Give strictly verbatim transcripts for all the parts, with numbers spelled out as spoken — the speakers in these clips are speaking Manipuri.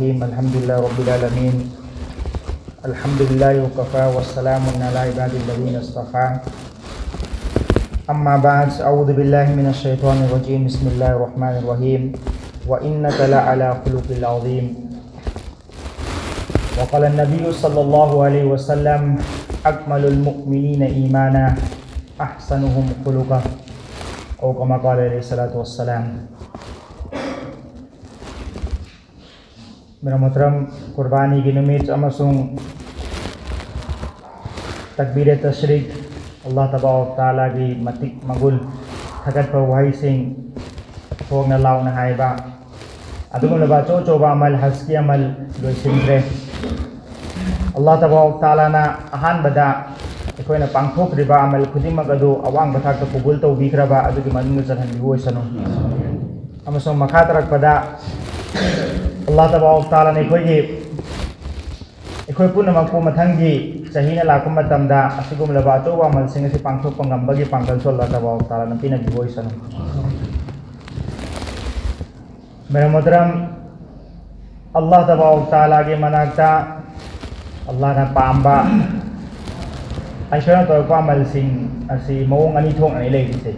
الرحيم. الحمد لله رب العالمين. الحمد لله وكفى وسلام على عباده الذين اصطفى. أما بعد، أعوذ بالله من الشيطان الرجيم. بسم الله الرحمن الرحيم. وإنك لعلى خلق عظيم. وقال النبي صلى الله عليه وسلم: أكمل المؤمنين إيمانا أحسنهم خلقا، أو كما قال عليه الصلاة والسلام. ꯃꯤꯔ ꯃꯣꯍꯇꯔꯝ, ꯀꯨꯔꯕꯥꯅꯤꯒꯤ ꯅꯨꯃꯤꯠ ꯑꯃꯁꯨꯡ ꯇꯛꯕꯤꯔꯦ ꯇꯁ꯭ꯔꯤꯛ, ꯑꯜꯂꯥꯍ ꯇꯕꯥꯔꯛ ꯇꯥꯂꯥꯒꯤ ꯃꯇꯤꯛ ꯃꯒꯨꯟ ꯊꯥꯒꯠꯄ ꯋꯥꯍꯩꯁꯤꯡ ꯊꯣꯛꯅ ꯂꯥꯎꯅ ꯍꯥꯏꯕ ꯑꯗꯨꯒꯨꯝꯂꯕ ꯑꯆꯧ ꯑꯆꯧꯕ ꯑꯃꯜ, ꯍꯖꯀꯤ ꯑꯃꯜ ꯂꯣꯏꯁꯤꯟꯈ꯭ꯔꯦ꯫ ꯑꯜꯂꯥꯍ ꯇꯕꯥꯔꯛ ꯇꯥꯂꯥꯅ ꯑꯍꯥꯟꯕꯗ ꯑꯩꯈꯣꯏꯅ ꯄꯥꯡꯊꯣꯛꯈ꯭ꯔꯤꯕ ꯑꯃꯜ ꯈꯨꯗꯤꯡꯃꯛ ꯑꯗꯨ ꯑꯋꯥꯡꯕ ꯊꯥꯛꯇ ꯀꯕꯨꯜ ꯇꯧꯕꯤꯈ꯭ꯔꯕ ꯑꯗꯨꯒꯤ ꯃꯅꯨꯡꯗ ꯆꯜꯍꯟꯕꯤꯕ ꯑꯣꯏꯁꯅꯨ꯫ ꯑꯃꯁꯨꯡ ꯃꯈꯥ ꯇꯥꯔꯛꯄꯗ ꯑꯜꯂꯥꯍ ꯇꯕꯥꯔꯛ ꯇꯥꯂꯥꯅ ꯑꯩꯈꯣꯏꯒꯤ, ꯑꯩꯈꯣꯏ ꯄꯨꯝꯅꯃꯛꯄꯨ ꯃꯊꯪꯒꯤ ꯆꯍꯤꯅ ꯂꯥꯛꯄ ꯃꯇꯝꯗ ꯑꯁꯤꯒꯨꯝꯂꯕ ꯑꯆꯧꯕ ꯑꯃꯜꯁꯤꯡ ꯑꯁꯤ ꯄꯥꯡꯊꯣꯛꯄ ꯉꯝꯕꯒꯤ ꯄꯥꯡꯒꯜꯁꯨ ꯑꯜꯂꯥꯍ ꯇꯕꯥꯔꯛ ꯇꯥꯂꯥꯅ ꯄꯤꯅꯕꯤꯕ ꯑꯣꯏꯁꯅꯨ꯫ ꯃꯤꯔ ꯃꯣꯍꯇꯔꯝ, ꯑꯜꯂꯥꯍ ꯇꯕꯥꯔꯛ ꯇꯥꯂꯥꯒꯤ ꯃꯅꯥꯛꯇ ꯑꯜꯂꯥꯍꯅ ꯄꯥꯝꯕ ꯑꯩꯈꯣꯏꯅ ꯇꯧꯔꯛꯄ ꯑꯃꯜꯁꯤꯡ ꯑꯁꯤ ꯃꯑꯣꯡ ꯑꯅꯤ ꯊꯣꯛꯅꯅꯤ ꯂꯩꯔꯤꯁꯦ꯫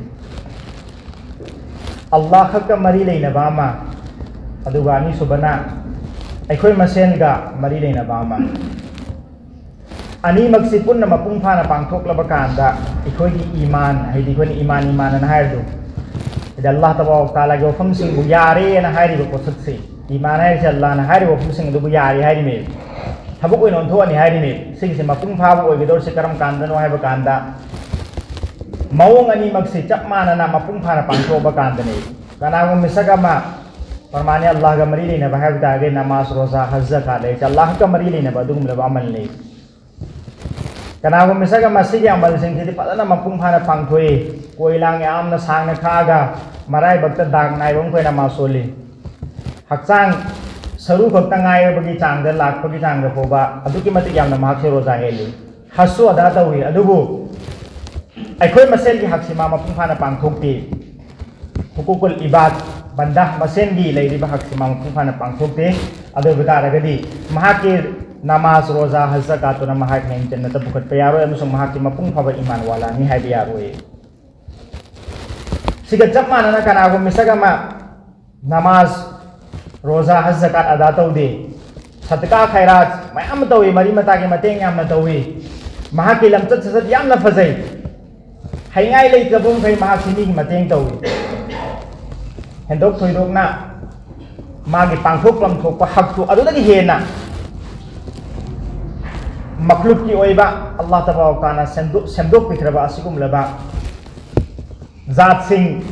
ꯑꯜꯂꯥꯍ ꯈꯛꯀ ꯃꯔꯤ ꯂꯩꯅꯕ ꯑꯃ, ꯑꯗꯨꯒ ꯑꯅꯤꯁꯨꯕꯅ ꯑꯩꯈꯣꯏ ꯃꯁꯦꯟꯒ ꯃꯔꯤ ꯂꯩꯅꯕ ꯑꯃ꯫ ꯑꯅꯤꯃꯛꯁꯤ ꯄꯨꯟꯅ ꯃꯄꯨꯡ ꯐꯥꯅ ꯄꯥꯡꯊꯣꯛꯂꯕ ꯀꯥꯟꯗ ꯑꯩꯈꯣꯏꯒꯤ ꯏꯃꯥꯟ, ꯍꯥꯏꯗꯤ ꯑꯩꯈꯣꯏꯅ ꯏꯃꯥꯟ, ꯏꯃꯥꯟ ꯑꯅ ꯍꯥꯏꯔꯤꯗꯣ, ꯍꯥꯏꯗꯤ ꯑꯜꯂꯥꯍ ꯇꯕꯥꯔꯛ ꯇꯥꯂꯥꯒꯤ ꯋꯥꯐꯝꯁꯤꯡꯕꯨ ꯌꯥꯔꯦꯅ ꯍꯥꯏꯔꯤꯕ ꯄꯣꯠꯁꯛꯁꯦ, ꯏꯃꯥꯟ ꯍꯥꯏꯔꯤꯁꯦ ꯑꯜꯂꯥꯍꯅ ꯍꯥꯏꯔꯤꯕ ꯋꯥꯐꯝꯁꯤꯡ ꯑꯗꯨꯕꯨ ꯌꯥꯔꯦ ꯍꯥꯏꯔꯤꯅꯦꯕ, ꯊꯕꯛ ꯑꯣꯏꯅ ꯑꯣꯟꯊꯣꯛꯑꯅꯤ ꯍꯥꯏꯔꯤꯅꯦꯕ꯫ ꯁꯤꯒꯤꯁꯦ ꯃꯄꯨꯡ ꯐꯥꯕ ꯑꯣꯏꯒꯗꯧꯔꯤꯁꯦ ꯀꯔꯝ ꯀꯥꯟꯗꯅꯣ ꯍꯥꯏꯕ ꯀꯥꯟꯗ, ꯃꯑꯣꯡ ꯑꯅꯤꯃꯛꯁꯦ ꯆꯞ ꯃꯥꯟꯅꯅ ꯃꯄꯨꯡ ꯐꯥꯅ ꯄꯥꯡꯊꯣꯛꯑꯕ ꯀꯥꯟꯗꯅꯦꯕ꯫ ꯀꯅꯥꯒꯨꯝꯕ ꯃꯤꯁꯛ ꯑꯃ ꯄ꯭ꯔꯃꯥꯅꯤ ꯑꯜꯂꯥꯍꯒ ꯃꯔꯤ ꯂꯩꯅꯕ ꯍꯥꯏꯕ ꯇꯥꯔꯒꯗꯤ ꯅꯃꯥꯖ, ꯔꯣꯖꯥ, ꯍꯖ, ꯖꯀꯥꯠ ꯂꯩ, ꯑꯜꯂꯥꯍ ꯈꯛꯀ ꯃꯔꯤ ꯂꯩꯅꯕ ꯑꯗꯨꯒꯨꯝꯂꯕ ꯑꯃꯜ ꯂꯩ꯫ ꯀꯅꯥꯒꯨꯝꯕ ꯃꯤꯁꯛ ꯑꯃ ꯁꯤꯒꯤ ꯑꯃꯜꯁꯤꯡꯁꯤꯗꯤ ꯐꯖꯅ ꯃꯄꯨꯡ ꯐꯥꯅ ꯄꯥꯡꯊꯣꯛꯏ, ꯀꯣꯏ ꯂꯥꯡ ꯌꯥꯝꯅ ꯁꯥꯡꯅ ꯈꯥꯛꯑꯒ ꯃꯔꯥꯏꯕꯛꯇ ꯗꯥꯛ ꯅꯥꯏꯕ ꯑꯃ ꯑꯩꯈꯣꯏꯅ ꯃꯥ ꯁꯣꯜꯂꯤ, ꯍꯛꯆꯥꯡ ꯁꯔꯨ ꯈꯛꯇ ꯉꯥꯏꯔꯕꯒꯤ ꯆꯥꯡꯗ ꯂꯥꯛꯄꯒꯤ ꯆꯥꯡꯗ ꯐꯥꯎꯕ ꯑꯗꯨꯛꯀꯤ ꯃꯇꯤꯛ ꯌꯥꯝꯅ ꯃꯍꯥꯛꯁꯦ ꯔꯣꯖꯥ ꯍꯦꯜꯂꯤ, ꯍꯖꯁꯨ ꯑꯗꯥ ꯇꯧꯏ, ꯑꯗꯨꯕꯨ ꯑꯩꯈꯣꯏ ꯃꯁꯦꯜꯒꯤ ꯍꯛꯁꯤ ꯃꯥ ꯃꯄꯨꯡ ꯐꯥꯅ ꯄꯥꯡꯊꯣꯛꯇꯦ꯫ ꯍꯨꯀꯨꯀꯨꯜ ꯏꯕꯥꯗ, ꯕꯟꯗꯥ ꯃꯁꯦꯟꯒꯤ ꯂꯩꯔꯤꯕ ꯍꯛꯁꯤ ꯃꯥ ꯃꯄꯨꯡ ꯐꯥꯅ ꯄꯥꯡꯊꯣꯛꯇꯦ꯫ ꯑꯗꯨ ꯑꯣꯏꯕ ꯇꯥꯔꯒꯗꯤ ꯃꯍꯥꯛꯀꯤ ꯅꯃꯥꯖ, ꯔꯣꯖꯥ, ꯍꯖ, ꯖꯀꯥꯠꯇꯨꯅ ꯃꯍꯥꯛ ꯍꯌꯦꯡ ꯖꯟꯅꯠꯇ ꯄꯨꯈꯠꯄ ꯌꯥꯔꯣꯏ, ꯑꯃꯁꯨꯡ ꯃꯍꯥꯛꯀꯤ ꯃꯄꯨꯡ ꯐꯥꯕ ꯏꯃꯥꯟ ꯋꯥꯂꯥꯅꯤ ꯍꯥꯏꯕ ꯌꯥꯔꯣꯏ꯫ ꯁꯤꯒ ꯆꯞ ꯃꯥꯟꯅꯅ ꯀꯅꯥꯒꯨꯝꯕ ꯃꯤꯁꯛ ꯑꯃ ꯅꯃꯥꯖ, ꯔꯣꯖꯥ, ꯍꯖ, ꯖꯀꯥꯠ ꯑꯗꯥ ꯇꯧꯗꯦ, ꯁꯗꯀꯥ ꯈꯥꯏꯔꯥꯠ ꯃꯌꯥꯝ ꯑꯃ ꯇꯧꯏ, ꯃꯔꯤ ꯃꯇꯥꯒꯤ ꯃꯇꯦꯡ ꯌꯥꯝꯅ ꯇꯧꯏ, ꯃꯍꯥꯛꯀꯤ ꯂꯝꯆꯠ ꯁꯥꯖꯠ ꯌꯥꯝꯅ ꯐꯖꯩ, ꯍꯩꯉꯥꯏ ꯂꯩꯇꯕ ꯃꯈꯩ ꯃꯍꯥꯛꯁꯤ ꯃꯤꯒꯤ ꯃꯇꯦꯡ ꯇꯧꯏ꯫ ꯍꯦꯟꯗꯣꯛ ꯊꯣꯏꯗꯣꯛꯅ ꯃꯥꯒꯤ ꯄꯥꯡꯊꯣꯛꯐꯝ ꯊꯣꯛꯄ ꯍꯛꯇꯨ ꯑꯗꯨꯗꯒꯤ ꯍꯦꯟꯅ ꯃꯈꯂꯨꯛꯀꯤ ꯑꯣꯏꯕ ꯑꯜꯂꯥꯍ ꯇꯕꯥꯔꯛ ꯇꯥꯂꯥꯅ ꯁꯦꯝꯗꯣꯛ-, ꯁꯦꯝꯗꯣꯛꯄꯤꯈ꯭ꯔꯕ ꯑꯁꯤꯒꯨꯝꯂꯕ ꯖꯥꯠꯁꯤꯡ,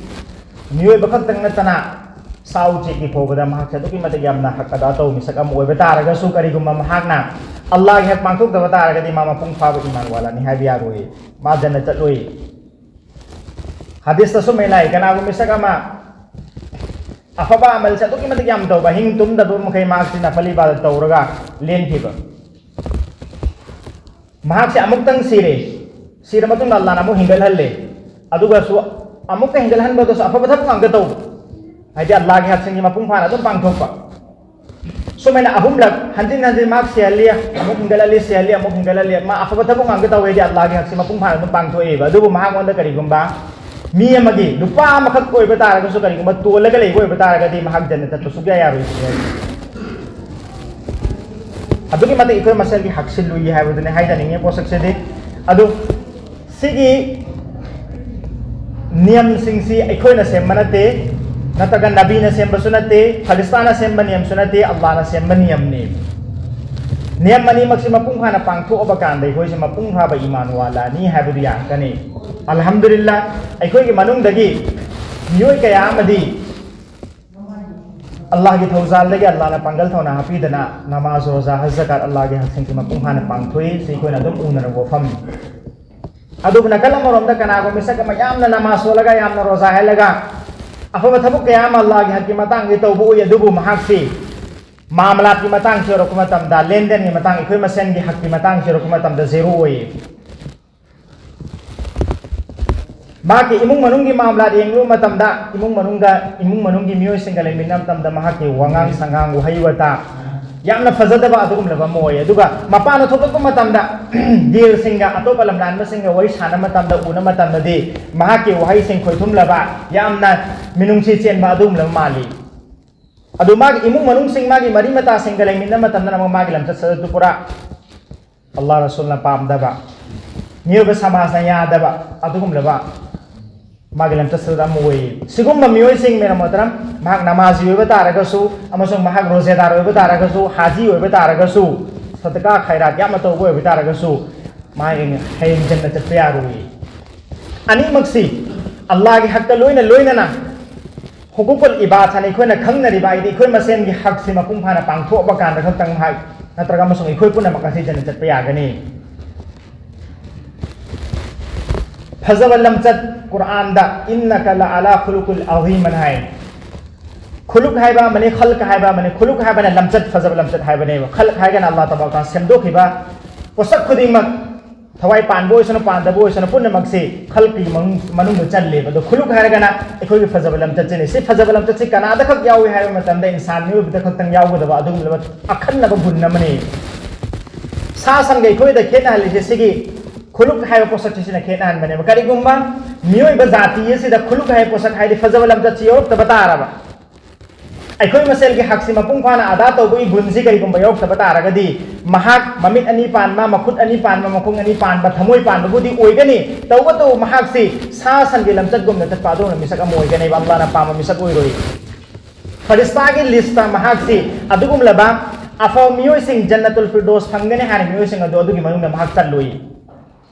ꯃꯤꯑꯣꯏꯕ ꯈꯛꯇꯪ ꯅꯠꯇꯅ ꯁꯥ ꯎꯆꯦꯛꯀꯤ ꯐꯥꯎꯕꯗ ꯃꯍꯥꯛꯁꯦ ꯑꯗꯨꯛꯀꯤ ꯃꯇꯤꯛ ꯌꯥꯝꯅ ꯍꯛ ꯑꯗꯥ ꯇꯧꯕ ꯃꯤꯁꯛ ꯑꯃ ꯑꯣꯏꯕ ꯇꯥꯔꯒꯁꯨ, ꯀꯔꯤꯒꯨꯝꯕ ꯃꯍꯥꯛꯅ ꯑꯜꯂꯥꯍꯒꯤ ꯍꯛ ꯄꯥꯡꯊꯣꯛꯇꯕ ꯇꯥꯔꯒꯗꯤ ꯃꯥ ꯃꯄꯨꯡ ꯐꯥꯕ ꯏꯃꯥꯟ ꯋꯥꯂꯥꯅꯤ ꯍꯥꯏꯕ ꯌꯥꯔꯣꯏ, ꯃꯥ ꯖꯟꯅꯠ ꯆꯠꯂꯣꯏ꯫ ꯍꯗꯤꯁꯇ ꯁꯨꯝꯃꯥꯏꯅ ꯂꯥꯛꯏ, ꯀꯅꯥꯒꯨꯝꯕ ꯃꯤꯁꯛ ꯑꯃ ꯑꯐꯕ ꯑꯃꯜꯁꯦ ꯑꯗꯨꯛꯀꯤ ꯃꯇꯤꯛ ꯌꯥꯝ ꯇꯧꯕ, ꯑꯍꯤꯡ ꯇꯨꯝꯗꯕ ꯃꯈꯩ ꯃꯍꯥꯛꯁꯤ ꯅꯐꯜ ꯏꯕꯥꯗꯠ ꯇꯧꯔꯒ ꯂꯦꯟꯈꯤꯕ, ꯃꯍꯥꯛꯁꯦ ꯑꯃꯨꯛꯇꯪ ꯁꯤꯔꯦ, ꯁꯤꯔ ꯃꯇꯨꯡꯗ ꯑꯜꯂꯥꯍꯅ ꯑꯃꯨꯛ ꯍꯤꯡꯒꯠꯍꯜꯂꯦ, ꯑꯗꯨꯒꯁꯨ ꯑꯃꯨꯛꯀ ꯍꯤꯡꯒꯠꯍꯟꯕꯗꯁꯨ ꯑꯐꯕ ꯊꯕꯛ ꯉꯥꯛꯇ ꯇꯧꯕ, ꯍꯥꯏꯗꯤ ꯑꯜꯂꯥꯍꯒꯤ ꯍꯛꯁꯤꯡꯒꯤ ꯃꯄꯨꯡ ꯐꯥꯅ ꯑꯗꯨꯝ ꯄꯥꯡꯊꯣꯛꯄ꯫ ꯁꯨꯃꯥꯏꯅ ꯑꯍꯨꯝꯂꯛ ꯍꯟꯖꯤꯟ ꯍꯟꯖꯤꯟ ꯃꯍꯥꯛ ꯁꯤꯍꯜꯂꯤ, ꯑꯃꯨꯛ ꯍꯤꯡꯒꯠꯍꯜꯂꯤ, ꯁꯤꯍꯜꯂꯤ, ꯑꯃꯨꯛ ꯍꯤꯡꯒꯠꯍꯜꯂꯤ, ꯃꯥ ꯑꯐꯕ ꯊꯕꯛ ꯉꯥꯛꯇ ꯇꯧꯋꯦꯗꯤ ꯑꯜꯂꯥꯍꯒꯤ ꯍꯛꯁꯤ ꯃꯄꯨꯡ ꯐꯥꯅ ꯑꯗꯨꯝ ꯄꯥꯡꯊꯣꯛꯑꯦꯕ꯫ ꯑꯗꯨꯕꯨ ꯃꯍꯥꯛꯉꯣꯟꯗ ꯀꯔꯤꯒꯨꯝꯕ ꯃꯤ ꯑꯃꯒꯤ ꯂꯨꯄꯥ ꯑꯃꯈꯛ ꯑꯣꯏꯕ ꯇꯥꯔꯒꯁꯨ, ꯀꯔꯤꯒꯨꯝꯕ ꯇꯣꯜꯂꯒ ꯂꯩꯕ ꯑꯣꯏꯕ ꯇꯥꯔꯒꯗꯤ, ꯃꯍꯥꯛ ꯖꯟꯅꯠ ꯆꯠꯄ ꯁꯨꯛꯌꯥ ꯌꯥꯔꯣꯏ꯫ ꯑꯗꯨꯛꯀꯤ ꯃꯇꯤꯛ ꯑꯩꯈꯣꯏ ꯃꯁꯦꯜꯒꯤ ꯍꯛꯁꯤ ꯂꯨꯏ ꯍꯥꯏꯕꯗꯨꯅꯤ ꯍꯥꯏꯖꯅꯤꯡꯉꯤ ꯄꯣꯠꯁꯛꯁꯤꯗꯤ꯫ ꯑꯗꯨ ꯁꯤꯒꯤ ꯅꯤꯌꯝꯁꯤꯡꯁꯤ ꯑꯩꯈꯣꯏꯅ ꯁꯦꯝꯕ ꯅꯠꯇꯦ, ꯅꯠꯇ꯭ꯔꯒ ꯅꯕꯤꯅ ꯁꯦꯝꯕꯁꯨ ꯅꯠꯇꯦ, ꯐꯔꯤꯁꯇꯥꯅ ꯁꯦꯝꯕ ꯅꯤꯌꯝꯁꯨ ꯅꯠꯇꯦ, ꯑꯜꯂꯥꯍꯅ ꯁꯦꯝꯕ ꯅꯤꯌꯝꯅꯤ꯫ ꯅꯤꯌꯝ ꯑꯅꯤꯃꯛꯁꯤ ꯃꯄꯨꯡ ꯐꯥꯅ ꯄꯥꯡꯊꯣꯛꯑꯕ ꯀꯥꯟꯗ ꯑꯩꯈꯣꯏꯁꯦ ꯃꯄꯨꯡ ꯐꯥꯕ ꯏꯃꯥꯟ ꯋꯥꯂꯥꯅꯤ ꯍꯥꯏꯕꯗꯨ ꯌꯥꯔꯛꯀꯅꯤ꯫ ꯑꯜꯍꯝꯗꯨꯂꯤꯜꯂꯥꯍ, ꯑꯩꯈꯣꯏꯒꯤ ꯃꯅꯨꯡꯗꯒꯤ ꯃꯤꯑꯣꯏ ꯀꯌꯥ ꯑꯃꯗꯤ ꯑꯜꯂꯥꯍꯒꯤ ꯊꯧꯖꯥꯜꯗꯒꯤ ꯑꯜꯂꯥꯍꯅ ꯄꯥꯡꯒꯜ ꯊꯧꯅꯥ ꯍꯥꯞꯄꯤꯗꯅ ꯅꯃꯥꯖ, ꯔꯣꯖꯥ, ꯍꯖ, ꯖꯀꯥꯠ ꯑꯜꯂꯥꯍꯒꯤ ꯍꯛꯁꯤꯡꯁꯤ ꯃꯄꯨꯡ ꯐꯥꯅ ꯄꯥꯡꯊꯣꯛꯏ꯫ ꯁꯤ ꯑꯩꯈꯣꯏꯅ ꯑꯗꯨꯝ ꯎꯅꯔꯕ ꯋꯥꯐꯝꯅꯤ꯫ ꯑꯗꯨꯕꯨ ꯅꯥꯀꯜ ꯑꯃꯔꯣꯝꯗ ꯀꯅꯥꯒꯨꯝꯕ ꯃꯤꯁꯛ ꯑꯃ ꯌꯥꯝꯅ ꯅꯃꯥꯖ ꯁꯣꯜꯂꯒ, ꯌꯥꯝꯅ ꯔꯣꯖꯥ ꯍꯦꯜꯂꯒ, ꯑꯐꯕ ꯊꯕꯛ ꯀꯌꯥ ꯑꯃ ꯑꯜꯂꯥꯍꯒꯤ ꯍꯛꯀꯤ ꯃꯇꯥꯡꯗ ꯇꯧꯕ ꯎꯏ, ꯑꯗꯨꯕꯨ ꯃꯍꯥꯛꯁꯤ ꯃꯥꯃꯂꯥꯠꯀꯤ ꯃꯇꯥꯡꯁꯤ ꯌꯧꯔꯛꯄ ꯃꯇꯝꯗ, ꯂꯦꯟꯗꯦꯟꯒꯤ ꯃꯇꯥꯡ, ꯑꯩꯈꯣꯏ ꯃꯁꯦꯟꯒꯤ ꯍꯛꯀꯤ ꯃꯇꯥꯡꯁꯤ ꯌꯧꯔꯛꯄ ꯃꯇꯝꯗ ꯖꯦꯔꯣ ꯑꯣꯏꯌꯦ꯫ ꯃꯍꯥꯛꯀꯤ ꯏꯃꯨꯡ ꯃꯅꯨꯡꯒꯤ ꯃꯥꯝꯂꯥ ꯌꯦꯡꯂꯨꯕ ꯃꯇꯝꯗ, ꯏꯃꯨꯡ ꯃꯅꯨꯡꯒ ꯏꯃꯨꯡ ꯃꯅꯨꯡꯒꯤ ꯃꯤꯑꯣꯏꯁꯤꯡꯒ ꯂꯩꯃꯤꯟꯅꯕ ꯃꯇꯝꯗ ꯃꯍꯥꯛꯀꯤ ꯋꯥꯉꯥꯡ ꯁꯉꯥꯡ, ꯋꯥꯍꯩ ꯋꯥꯇꯥ ꯌꯥꯝꯅ ꯐꯖꯗꯕ ꯑꯗꯨꯒꯨꯝꯂꯕ ꯑꯃ ꯑꯣꯏ꯫ ꯑꯗꯨꯒ ꯃꯄꯥꯟꯗ ꯊꯣꯛꯂꯛꯄ ꯃꯇꯝꯗ ꯌꯦꯜꯁꯤꯡꯒ, ꯑꯇꯣꯞꯄ ꯂꯝꯂꯥꯟꯕꯁꯤꯡꯒ ꯋꯥꯔꯤ ꯁꯥꯟꯅꯕ ꯃꯇꯝꯗ, ꯎꯅꯕ ꯃꯇꯝꯗꯗꯤ ꯃꯍꯥꯛꯀꯤ ꯋꯥꯍꯩꯁꯤꯡ ꯈꯣꯏꯊꯨꯝꯂꯕ, ꯌꯥꯝꯅ ꯃꯤꯅꯨꯡꯁꯤ ꯆꯦꯟꯕ ꯑꯗꯨꯒꯨꯝꯂꯕ ꯃꯥꯜꯂꯤ꯫ ꯑꯗꯨ ꯃꯥꯒꯤ ꯏꯃꯨꯡ ꯃꯅꯨꯡꯁꯤꯡ, ꯃꯥꯒꯤ ꯃꯔꯤ ꯃꯇꯥꯁꯤꯡꯒ ꯂꯩꯃꯤꯟꯅꯕ ꯃꯇꯝꯗꯅ ꯑꯃꯨꯛ ꯃꯥꯒꯤ ꯂꯝꯆꯠ ꯁꯥꯖꯠꯇꯨ ꯄꯨꯔꯥ ꯑꯜꯂꯥꯍ ꯔꯁꯨꯜꯅ ꯄꯥꯝꯗꯕ, ꯃꯤꯑꯣꯏꯕ ꯁꯃꯥꯖꯅ ꯌꯥꯗꯕ ꯑꯗꯨꯒꯨꯝꯂꯕ ꯃꯥꯒꯤ ꯂꯝꯆꯠ ꯁꯥꯖꯠ ꯑꯃ ꯑꯣꯏꯌꯦ꯫ ꯁꯤꯒꯨꯝꯕ ꯃꯤꯑꯣꯏꯁꯤꯡ, ꯃꯦꯔꯥ ꯃꯣꯍꯇꯔꯝ, ꯃꯍꯥꯛ ꯅꯃꯥꯖꯤ ꯑꯣꯏꯕ ꯇꯥꯔꯒꯁꯨ, ꯑꯃꯁꯨꯡ ꯃꯍꯥꯛ ꯔꯣꯖꯦꯗꯥꯔ ꯑꯣꯏꯕ ꯇꯥꯔꯒꯁꯨ, ꯍꯥꯖꯤ ꯑꯣꯏꯕ ꯇꯥꯔꯒꯁꯨ, ꯁꯗꯀꯥ ꯈꯥꯏꯔꯥꯠ ꯌꯥꯝꯅ ꯇꯧꯕ ꯑꯣꯏꯕ ꯇꯥꯔꯒꯁꯨ, ꯃꯥꯒꯤ ꯍꯌꯦꯡ ꯖꯟꯅ ꯆꯠꯄ ꯌꯥꯔꯣꯏꯌꯦ꯫ ꯑꯅꯤꯃꯛꯁꯤ ꯑꯜꯂꯥꯍꯒꯤ ꯍꯛꯇ ꯂꯣꯏꯅ ꯂꯣꯏꯅꯅ ꯍꯨꯀꯨꯀꯨꯜ ꯏꯕꯥꯗ ꯍꯥꯏꯅ ꯑꯩꯈꯣꯏꯅ ꯈꯪꯅꯔꯤꯕ ꯍꯥꯏꯗꯤ ꯑꯩꯈꯣꯏ ꯃꯁꯦꯟꯒꯤ ꯍꯛꯁꯤ ꯃꯄꯨꯡ ꯐꯥꯅ ꯄꯥꯡꯊꯣꯛꯑꯕ ꯀꯥꯟꯗ ꯈꯛꯇꯪ ꯃꯍꯥꯛ ꯅꯠꯇ꯭ꯔꯒ ꯑꯃꯁꯨꯡ ꯑꯩꯈꯣꯏ ꯄꯨꯝꯅꯃꯛ ꯑꯁꯤ ꯖꯟꯅ ꯆꯠꯄ ꯌꯥꯒꯅꯤ꯫ ꯐꯖꯕ ꯂꯝꯆꯠ, ꯀꯨꯔꯥꯟꯗ "ꯏꯟꯅꯀ ꯂꯑꯂꯥ ꯈꯨꯂꯨꯀꯨꯜ ꯑꯖꯤꯝ" ꯑꯅ ꯍꯥꯏ꯫ ꯈꯨꯂꯨꯛ ꯍꯥꯏꯕ ꯑꯃꯅꯤ, ꯈꯜꯛ ꯍꯥꯏꯕ ꯑꯃꯅꯤ꯫ ꯈꯨꯂꯨꯛ ꯍꯥꯏꯕꯅ ꯂꯝꯆꯠ, ꯐꯖꯕ ꯂꯝꯆꯠ ꯍꯥꯏꯕꯅꯦꯕ꯫ ꯈꯜꯛ ꯍꯥꯏꯔꯒꯅ ꯑꯜꯂꯥꯍ ꯇꯕꯥꯔꯛ ꯇꯥꯂꯥ ꯁꯦꯝꯗꯣꯛꯈꯤꯕ ꯄꯣꯠꯁꯛ ꯈꯨꯗꯤꯡꯃꯛ, ꯊꯋꯥꯏ ꯄꯥꯟꯕ ꯑꯣꯏꯁꯅꯨ, ꯄꯥꯟꯗꯕ ꯑꯣꯏꯁꯅꯨ, ꯄꯨꯝꯅꯃꯛꯁꯤ ꯈꯜꯛꯀꯤ ꯃꯅꯨꯡ-, ꯃꯅꯨꯡꯗ ꯆꯜꯂꯦꯕ꯫ ꯑꯗꯣ ꯈꯨꯂꯨꯛ ꯍꯥꯏꯔꯒꯅ ꯑꯩꯈꯣꯏꯒꯤ ꯐꯖꯕ ꯂꯝꯆꯠꯁꯤꯅꯤ꯫ ꯁꯤ ꯐꯖꯕ ꯂꯝꯆꯠꯁꯤ ꯀꯅꯥꯗ ꯈꯛ ꯌꯥꯎꯏ ꯍꯥꯏꯕ ꯃꯇꯝꯗ ꯏꯟꯁꯥꯟ ꯃꯤꯑꯣꯏꯕꯗ ꯈꯛꯇꯪ ꯌꯥꯎꯒꯗꯕ ꯑꯗꯨꯒꯨꯝꯂꯕ ꯑꯈꯟꯅꯕ ꯒꯨꯟ ꯑꯃꯅꯤ꯫ ꯁꯥ ꯁꯟꯒ ꯑꯩꯈꯣꯏꯗ ꯈꯦꯠꯅꯍꯜꯂꯤꯁꯦ ꯁꯤꯒꯤ ꯈꯨꯂꯨꯛ ꯍꯥꯏꯕ ꯄꯣꯠꯁꯛꯁꯤꯅ ꯈꯦꯠꯅꯍꯟꯕꯅꯦꯕ꯫ ꯀꯔꯤꯒꯨꯝꯕ ꯃꯤꯑꯣꯏꯕ ꯖꯥꯇꯤ ꯑꯁꯤꯗ ꯈꯨꯂꯨꯛ ꯍꯥꯏꯕ ꯄꯣꯠꯁꯛ ꯍꯥꯏꯗꯤ ꯐꯖꯕ ꯂꯝꯆꯠꯁꯤ ꯌꯧꯔꯛꯇꯕ ꯇꯥꯔꯕ, ꯑꯩꯈꯣꯏ ꯃꯁꯦꯜꯒꯤ ꯍꯛꯁꯤ ꯃꯄꯨꯡ ꯐꯥꯅ ꯑꯗꯥ ꯇꯧꯕꯒꯤ ꯒꯨꯟꯁꯤ ꯀꯔꯤꯒꯨꯝꯕ ꯌꯧꯔꯛꯇꯕ ꯇꯥꯔꯒꯗꯤ, ꯃꯍꯥꯛ ꯃꯃꯤꯠ ꯑꯅꯤ ꯄꯥꯟꯕ, ꯃꯈꯨꯠ ꯑꯅꯤ ꯄꯥꯟꯕ, ꯃꯈꯣꯡ ꯑꯅꯤ ꯄꯥꯟꯕ, ꯊꯃꯣꯏ ꯄꯥꯟꯕꯕꯨꯗꯤ ꯑꯣꯏꯒꯅꯤ, ꯇꯧꯕꯇꯕꯨ ꯃꯍꯥꯛꯁꯤ ꯁꯥ ꯁꯟꯒꯤ ꯂꯝꯆꯠꯒꯨꯝꯅ ꯆꯠꯄ ꯑꯗꯨꯒꯨꯝꯕ ꯃꯤꯁꯛ ꯑꯃ ꯑꯣꯏꯒꯅꯦꯕ꯫ ꯑꯜꯂꯥꯍꯅ ꯄꯥꯝꯕ ꯃꯤꯁꯛ ꯑꯣꯏꯔꯣꯏ꯫ ꯐꯔꯤꯁꯇꯥꯒꯤ ꯂꯤꯁꯇ ꯃꯍꯥꯛꯁꯤ ꯑꯗꯨꯒꯨꯝꯂꯕ ꯑꯐꯕ ꯃꯤꯑꯣꯏꯁꯤꯡ, ꯖꯟꯅꯇꯨꯜ ꯐꯤꯔꯗꯣꯁ ꯐꯪꯒꯅꯤ ꯍꯥꯏꯔꯤꯕ ꯃꯤꯑꯣꯏꯁꯤꯡ ꯑꯗꯨ ꯑꯗꯨꯒꯤ ꯃꯅꯨꯡꯗ ꯃꯍꯥꯛ ꯆꯜꯂꯨꯏ꯫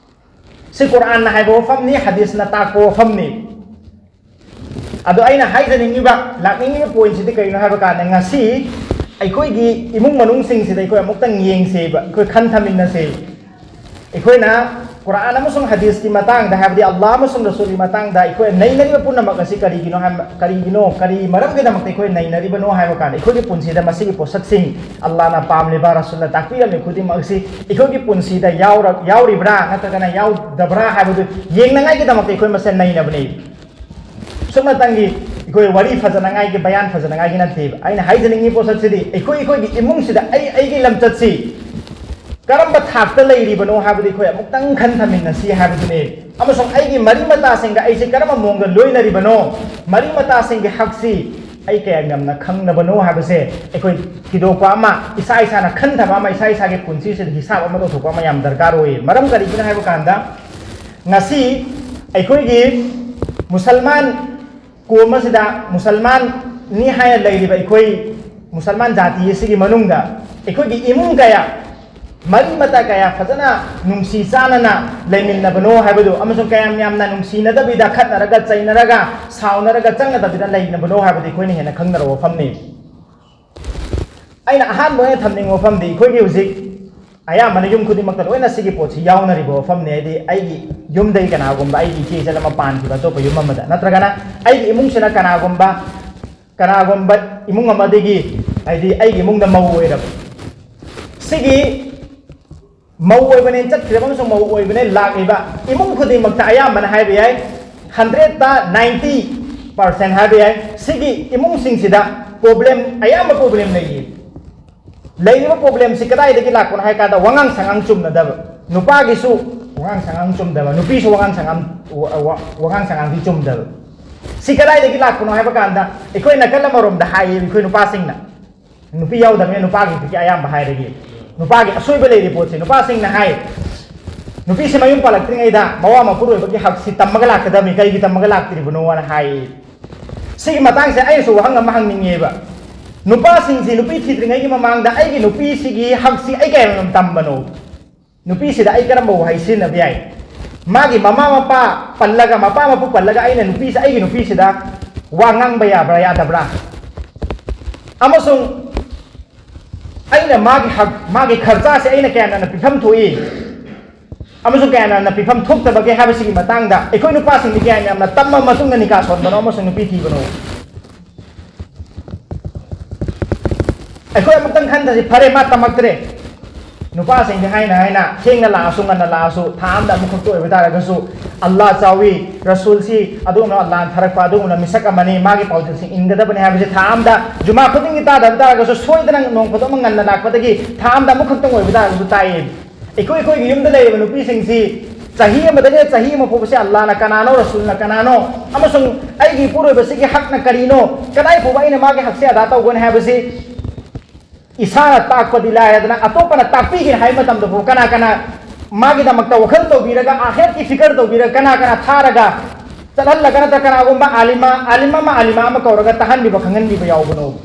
ꯁꯤ ꯀꯨꯔꯥꯟꯅ ꯍꯥꯏꯕ ꯋꯥꯐꯝꯅꯤ, ꯍꯗꯤꯁꯅ ꯇꯥꯛꯄ ꯋꯥꯐꯝꯅꯤ꯫ ꯑꯗꯣ ꯑꯩꯅ ꯍꯥꯏꯖꯅꯤꯡꯉꯤꯕ, ꯂꯥꯛꯅꯤꯡꯉꯤꯕ ꯄꯣꯏꯟꯁꯤꯗꯤ ꯀꯔꯤꯅꯣ ꯍꯥꯏꯕ ꯀꯥꯟꯗ, ꯉꯁꯤ ꯑꯩꯈꯣꯏꯒꯤ ꯏꯃꯨꯡ ꯃꯅꯨꯡꯁꯤꯡꯁꯤꯗ ꯑꯩꯈꯣꯏ ꯑꯃꯨꯛꯇꯪ ꯌꯦꯡꯁꯦꯕ, ꯑꯩꯈꯣꯏ ꯈꯟꯊꯃꯤꯟꯅꯁꯦ꯫ ꯑꯩꯈꯣꯏꯅ ꯀꯨꯔꯥꯟ ꯑꯃꯁꯨꯡ ꯍꯗꯤꯁꯀꯤ ꯃꯇꯥꯡꯗ, ꯍꯥꯏꯕꯗꯤ ꯑꯜꯂꯥꯍ ꯑꯃꯁꯨꯡ ꯔꯁꯨꯜꯒꯤ ꯃꯇꯥꯡꯗ ꯑꯩꯈꯣꯏ ꯅꯩꯅꯔꯤꯕ ꯄꯨꯝꯅꯃꯛ ꯑꯁꯤ ꯀꯔꯤꯒꯤꯅꯣ ꯍꯥꯏꯕ, ꯀꯔꯤꯒꯤꯅꯣ, ꯀꯔꯤ ꯃꯔꯝꯒꯤꯗꯃꯛꯇ ꯑꯩꯈꯣꯏ ꯅꯩꯅꯔꯤꯕꯅꯣ ꯍꯥꯏꯕ ꯀꯥꯟꯗ, ꯑꯩꯈꯣꯏꯒꯤ ꯄꯨꯟꯁꯤꯗ ꯃꯁꯤꯒꯤ ꯄꯣꯠꯁꯛꯁꯤꯡ, ꯑꯜꯂꯥꯍꯅ ꯄꯥꯝꯂꯤꯕ, ꯔꯁꯨꯜꯅ ꯇꯥꯛꯄꯤꯔꯝꯃꯤ ꯈꯨꯗꯤꯡꯃꯛ ꯑꯁꯤ ꯑꯩꯈꯣꯏꯒꯤ ꯄꯨꯟꯁꯤꯗ ꯌꯥꯎꯔ-, ꯌꯥꯎꯔꯤꯕ꯭ꯔꯥ ꯅꯠꯇ꯭ꯔꯒꯅ ꯌꯥꯎꯗꯕ꯭ꯔꯥ ꯍꯥꯏꯕꯗꯨ ꯌꯦꯡꯅꯉꯥꯏꯒꯤꯗꯃꯛꯇ ꯑꯩꯈꯣꯏ ꯃꯁꯦꯟ ꯅꯩꯅꯕꯅꯤ꯫ ꯁꯨꯞꯅꯇꯪꯒꯤ ꯑꯩꯈꯣꯏ ꯋꯥꯔꯤ ꯐꯖꯅꯉꯥꯏꯒꯤ, ꯕꯌꯥꯟ ꯐꯖꯅꯉꯥꯏꯒꯤ ꯅꯠꯇꯦꯕ꯫ ꯑꯩꯅ ꯍꯥꯏꯖꯅꯤꯡꯉꯤ ꯄꯣꯠꯁꯛꯁꯤꯗꯤ, ꯑꯩꯈꯣꯏ, ꯑꯩꯈꯣꯏꯒꯤ ꯏꯃꯨꯡꯁꯤꯗ ꯑꯩ, ꯑꯩꯒꯤ ꯂꯝꯆꯠꯁꯤ ꯀꯔꯝꯕ ꯊꯥꯛꯇ ꯂꯩꯔꯤꯕꯅꯣ ꯍꯥꯏꯕꯗꯨ ꯑꯩꯈꯣꯏ ꯑꯃꯨꯛꯇꯪ ꯈꯟꯊꯃꯤꯟꯅꯁꯤ ꯍꯥꯏꯕꯗꯨꯅꯤ꯫ ꯑꯃꯁꯨꯡ ꯑꯩꯒꯤ ꯃꯔꯤ ꯃꯇꯥꯁꯤꯡꯒ ꯑꯩꯁꯦ ꯀꯔꯝꯕ ꯃꯑꯣꯡꯗ ꯂꯣꯏꯅꯔꯤꯕꯅꯣ, ꯃꯔꯤ ꯃꯇꯥꯁꯤꯡꯒꯤ ꯍꯛꯁꯤ ꯑꯩ ꯀꯌꯥꯝ ꯌꯥꯝꯅ ꯈꯪꯅꯕꯅꯣ ꯍꯥꯏꯕꯁꯦ ꯑꯩꯈꯣꯏ ꯊꯤꯗꯣꯛꯄ ꯑꯃ, ꯏꯁꯥ ꯏꯁꯥꯅ ꯈꯟꯊꯕ ꯑꯃ, ꯏꯁꯥ ꯏꯁꯥꯒꯤ ꯄꯨꯟꯁꯤꯁꯤꯗ ꯍꯤꯁꯥꯕ ꯑꯃ ꯇꯧꯊꯣꯛꯄ ꯑꯃ ꯌꯥꯝ ꯗꯔꯀꯥꯔ ꯑꯣꯏꯌꯦ꯫ ꯃꯔꯝ ꯀꯔꯤꯒꯤꯅꯣ ꯍꯥꯏꯕ ꯀꯥꯟꯗ, ꯉꯁꯤ ꯑꯩꯈꯣꯏꯒꯤ ꯃꯨꯁꯜꯃꯥꯟ ꯀꯣꯝ ꯑꯁꯤꯗ ꯃꯨꯁꯜꯃꯥꯟꯅꯤ ꯍꯥꯏꯅ ꯂꯩꯔꯤꯕ ꯑꯩꯈꯣꯏ ꯃꯨꯁꯜꯃꯥꯟ ꯖꯥꯇꯤ ꯑꯁꯤꯒꯤ ꯃꯅꯨꯡꯗ ꯑꯩꯈꯣꯏꯒꯤ ꯏꯃꯨꯡ ꯀꯌꯥ, ꯃꯔꯤ ꯃꯇꯥ ꯀꯌꯥ ꯐꯖꯅ ꯅꯨꯡꯁꯤ ꯆꯥꯟꯅꯅ ꯂꯩꯃꯤꯟꯅꯕꯅꯣ ꯍꯥꯏꯕꯗꯨ, ꯑꯃꯁꯨꯡ ꯀꯌꯥꯝ ꯌꯥꯝꯅ ꯅꯨꯡꯁꯤꯅꯗꯕꯤꯗ, ꯈꯠꯅꯔꯒ ꯆꯩꯅꯔꯒ ꯁꯥꯎꯅꯔꯒ ꯆꯪꯅꯗꯕꯤꯗ ꯂꯩꯅꯕꯅꯣ ꯍꯥꯏꯕꯗꯨ ꯑꯩꯈꯣꯏꯅ ꯍꯦꯟꯅ ꯈꯪꯅꯔꯕ ꯋꯥꯐꯝꯅꯤ꯫ ꯑꯩꯅ ꯑꯍꯥꯟꯕ ꯑꯣꯏꯅ ꯊꯝꯅꯤꯡꯕ ꯋꯥꯐꯝꯗꯤ, ꯑꯩꯈꯣꯏꯒꯤ ꯍꯧꯖꯤꯛ ꯑꯌꯥꯝꯕꯅ ꯌꯨꯝ ꯈꯨꯗꯤꯡꯃꯛꯇ ꯂꯣꯏꯅ ꯁꯤꯒꯤ ꯄꯣꯠꯁꯤ ꯌꯥꯎꯅꯔꯤꯕ ꯋꯥꯐꯝꯅꯤ꯫ ꯍꯥꯏꯗꯤ, ꯑꯩꯒꯤ ꯌꯨꯝꯗꯒꯤ ꯀꯅꯥꯒꯨꯝꯕ, ꯑꯩꯒꯤ ꯏꯆꯦ ꯏꯆꯜ ꯑꯃ ꯄꯥꯟꯈꯤꯕ ꯑꯇꯣꯞꯄ ꯌꯨꯝ ꯑꯃꯗ, ꯅꯠꯇ꯭ꯔꯒꯅ ꯑꯩꯒꯤ ꯏꯃꯨꯡꯁꯤꯅ ꯀꯅꯥꯒꯨꯝꯕ, ꯀꯅꯥꯒꯨꯝꯕ ꯏꯃꯨꯡ ꯑꯃꯗꯒꯤ, ꯍꯥꯏꯗꯤ, ꯑꯩꯒꯤ ꯏꯃꯨꯡꯗ ꯃꯧ ꯑꯣꯏꯔꯕ, ꯁꯤꯒꯤ ꯃꯧ ꯑꯣꯏꯕꯅꯦ ꯆꯠꯈ꯭ꯔꯦꯕ ꯑꯃꯁꯨꯡ ꯃꯧ ꯑꯣꯏꯕꯅꯦ ꯂꯥꯛꯂꯤꯕ ꯏꯃꯨꯡ ꯈꯨꯗꯤꯡꯃꯛꯇ ꯑꯌꯥꯝꯕꯅ ꯍꯥꯏꯕ ꯌꯥꯏ, ꯍꯟꯗ꯭ꯔꯦꯠꯇ ꯅꯥꯏꯟꯇꯤ ꯄꯥꯔꯁꯦꯟ ꯍꯥꯏꯕ ꯌꯥꯏ, ꯁꯤꯒꯤ ꯏꯃꯨꯡꯁꯤꯡꯁꯤꯗ ꯄ꯭ꯔꯣꯕ꯭ꯂꯦꯝ, ꯑꯌꯥꯝꯕ ꯄ꯭ꯔꯣꯕ꯭ꯂꯦꯝ ꯂꯩꯌꯦ꯫ ꯂꯩꯔꯤꯕ ꯄ꯭ꯔꯣꯕ꯭ꯂꯦꯝꯁꯤ ꯀꯗꯥꯏꯗꯒꯤ ꯂꯥꯛꯄꯅꯣ ꯍꯥꯏ ꯀꯥꯟꯗ, ꯋꯥꯉꯥꯡ ꯁꯉꯥꯡ ꯆꯨꯝꯅꯗꯕ, ꯅꯨꯄꯥꯒꯤꯁꯨ ꯋꯥꯉꯥꯡ ꯁꯉꯥꯡ ꯆꯨꯝꯗꯕ, ꯅꯨꯄꯤꯁꯨ ꯋꯥꯉꯥꯡ ꯁꯉꯥꯡ, ꯋꯥ-, ꯋꯥ-, ꯋꯥꯉꯥꯡ ꯁꯉꯥꯡꯗꯤ ꯆꯨꯝꯗꯕ꯫ ꯁꯤ ꯀꯗꯥꯏꯗꯒꯤ ꯂꯥꯛꯄꯅꯣ ꯍꯥꯏꯕ ꯀꯥꯟꯗ, ꯑꯩꯈꯣꯏ ꯅꯥꯀꯜ ꯑꯃꯔꯣꯝꯗ ꯍꯥꯏꯌꯦ, ꯑꯩꯈꯣꯏ ꯅꯨꯄꯥꯁꯤꯡꯅ, ꯅꯨꯄꯤ ꯌꯥꯎꯗꯕꯅꯤꯅ ꯅꯨꯄꯥꯒꯤ ꯈꯛꯀꯤ ꯑꯌꯥꯝꯕ ꯍꯥꯏꯔꯒꯦ꯫ ꯅꯨꯄꯥꯒꯤ ꯑꯁꯣꯏꯕ ꯂꯩꯔꯤ ꯄꯣꯠꯁꯦ, ꯅꯨꯄꯥꯁꯤꯡꯅ ꯍꯥꯏ, "ꯅꯨꯄꯤꯁꯦ ꯃꯌꯨꯝ ꯄꯥꯜꯂꯛꯇ꯭ꯔꯤꯉꯩꯗ ꯃꯋꯥ ꯃꯄꯨꯔꯣꯏꯕꯒꯤ ꯍꯛꯁꯤ ꯇꯝꯃꯒ ꯂꯥꯛꯀꯗꯕꯅꯤ, ꯀꯔꯤꯒꯤ ꯇꯝꯃꯒ ꯂꯥꯛꯇ꯭ꯔꯤꯕꯅꯣꯅ?" ꯍꯥꯏ꯫ ꯁꯤꯒꯤ ꯃꯇꯥꯡꯁꯦ ꯑꯩꯅꯁꯨ ꯋꯥꯍꯪ ꯑꯃ ꯍꯪꯅꯤꯡꯉꯦꯕ꯫ ꯅꯨꯄꯥꯁꯤꯡꯁꯤ ꯅꯨꯄꯤ ꯊꯤꯗ꯭ꯔꯤꯉꯩꯒꯤ ꯃꯃꯥꯡꯗ ꯑꯩꯒꯤ ꯅꯨꯄꯤꯁꯤꯒꯤ ꯍꯛꯁꯤ ꯑꯩ ꯀꯌꯥꯝ ꯌꯥꯝ ꯇꯝꯕꯅꯣ? ꯅꯨꯄꯤꯁꯤꯗ ꯑꯩ ꯀꯔꯝꯕ ꯋꯥꯍꯩ ꯁꯤꯖꯤꯟꯅꯕ ꯌꯥꯏ? ꯃꯥꯒꯤ ꯃꯃꯥ ꯃꯄꯥ ꯄꯜꯂꯒ, ꯃꯄꯥ ꯃꯄꯨ ꯄꯜꯂꯒ ꯑꯩꯅ ꯅꯨꯄꯤꯁꯤ, ꯑꯩꯒꯤ ꯅꯨꯄꯤꯁꯤꯗ ꯋꯥ ꯉꯥꯡꯕ ꯌꯥꯕ꯭ꯔꯥ, ꯌꯥꯗꯕ꯭ꯔꯥ? ꯑꯃꯁꯨꯡ ꯑꯩꯅ ꯃꯥꯒꯤ ꯍꯛ-, ꯃꯥꯒꯤ ꯈꯔꯆꯥꯁꯦ ꯑꯩꯅ ꯀꯌꯥꯝ ꯌꯥꯝꯅ ꯄꯤꯐꯝ ꯊꯣꯛꯏ? ꯑꯃꯁꯨꯡ ꯀꯌꯥꯝ ꯌꯥꯝꯅ ꯄꯤꯐꯝ ꯊꯣꯛꯇꯕꯒꯦ ꯍꯥꯏꯕꯁꯤꯒꯤ ꯃꯇꯥꯡꯗ ꯑꯩꯈꯣꯏ ꯅꯨꯄꯥꯁꯤꯡꯗꯤ ꯀꯌꯥꯝ ꯌꯥꯝꯅ ꯇꯝꯃ ꯃꯇꯨꯡꯗ ꯅꯤꯀꯥ ꯁꯣꯟꯕꯅꯣ ꯑꯃꯁꯨꯡ ꯅꯨꯄꯤ ꯊꯤꯕꯅꯣ? ꯑꯩꯈꯣꯏ ꯑꯃꯨꯛꯇꯪ ꯈꯟꯊꯁꯤ꯫ ꯐꯔꯦ, ꯃꯥ ꯇꯝꯃꯛꯇ꯭ꯔꯦ꯫ ꯅꯨꯄꯥꯁꯤꯡꯗꯤ ꯍꯥꯏꯅ ꯍꯥꯏꯅ ꯊꯦꯡꯅ ꯂꯥꯛꯑꯁꯨ ꯉꯟꯅ ꯂꯥꯛꯑꯁꯨ ꯊꯥ ꯑꯃꯗ ꯑꯃꯨꯛꯈꯛꯇ ꯑꯣꯏꯕ ꯇꯥꯔꯒꯁꯨ, ꯑꯜꯂꯥ ꯆꯥꯎꯏ, ꯔꯁꯨꯜꯁꯤ ꯑꯗꯨꯒꯨꯝꯂꯕ ꯑꯜꯂꯥꯅ ꯊꯥꯔꯛꯄ ꯑꯗꯨꯒꯨꯝꯂꯕ ꯃꯤꯁꯛ ꯑꯃꯅꯤ, ꯃꯥꯒꯤ ꯄꯥꯎꯖꯦꯜꯁꯤ ꯏꯟꯒꯗꯕꯅꯤ ꯍꯥꯏꯕꯁꯤ ꯊꯥ ꯑꯃꯗ ꯖꯨꯃꯥ ꯈꯨꯗꯤꯡꯒꯤ ꯇꯥꯗꯕ ꯇꯥꯔꯒꯁꯨ ꯁꯣꯏꯗꯅ ꯅꯣꯡ ꯐꯥꯗꯣꯛ ꯑꯃ ꯉꯟꯅ ꯂꯥꯛꯄꯗꯒꯤ ꯊꯥ ꯑꯃꯗ ꯑꯃꯨꯛꯈꯛꯇꯪ ꯑꯣꯏꯕ ꯇꯥꯔꯒꯁꯨ ꯇꯥꯏꯌꯦ꯫ ꯑꯩꯈꯣꯏ ꯑꯩꯈꯣꯏꯒꯤ ꯌꯨꯝꯗ ꯂꯩꯔꯤꯕ ꯅꯨꯄꯤꯁꯤꯡꯁꯤ ꯆꯍꯤ ꯑꯃꯗꯒꯤ ꯆꯍꯤ ꯑꯃ ꯐꯥꯎꯕꯁꯦ ꯑꯜꯂꯥꯅ ꯀꯅꯥꯅꯣ, ꯔꯁꯨꯜꯅ ꯀꯅꯥꯅꯣ, ꯑꯃꯁꯨꯡ ꯑꯩꯒꯤ ꯏꯄꯨꯔꯣꯏꯕꯁꯤꯒꯤ ꯍꯛꯅ ꯀꯔꯤꯅꯣ, ꯀꯗꯥꯏ ꯐꯥꯎꯕ ꯑꯩꯅ ꯃꯥꯒꯤ ꯍꯛꯁꯦ ꯑꯗꯥ ꯇꯧꯒꯅꯤ ꯍꯥꯏꯕꯁꯤ ꯏꯁꯥꯅ ꯇꯥꯛꯄꯗꯤ ꯂꯥꯏꯔꯗꯅ ꯑꯇꯣꯞꯄꯅ ꯇꯥꯛꯄꯤꯒꯦ ꯍꯥꯏꯕ ꯃꯇꯝꯗ ꯐꯥꯎ ꯀꯅꯥ ꯀꯅꯥ ꯃꯥꯒꯤꯗꯃꯛꯇ ꯋꯥꯈꯜ ꯇꯧꯕꯤꯔꯒ, ꯑꯥꯈꯤꯔꯠꯀꯤ ꯐꯤꯀꯔ ꯇꯧꯕꯤꯔꯒ, ꯀꯅꯥ ꯀꯅꯥ ꯊꯥꯔꯒ ꯆꯠꯍꯜꯂꯒ, ꯅꯠꯇ꯭ꯔ ꯀꯅꯥꯒꯨꯝꯕ ꯑꯥꯂꯤꯃꯥ, ꯑꯥꯂꯤꯝ ꯑꯃ, ꯑꯥꯂꯤꯃꯥ ꯑꯃ ꯀꯧꯔꯒ ꯇꯥꯍꯟꯕꯤꯕ, ꯈꯪꯍꯟꯕꯤꯕ ꯌꯥꯎꯕꯅꯣ?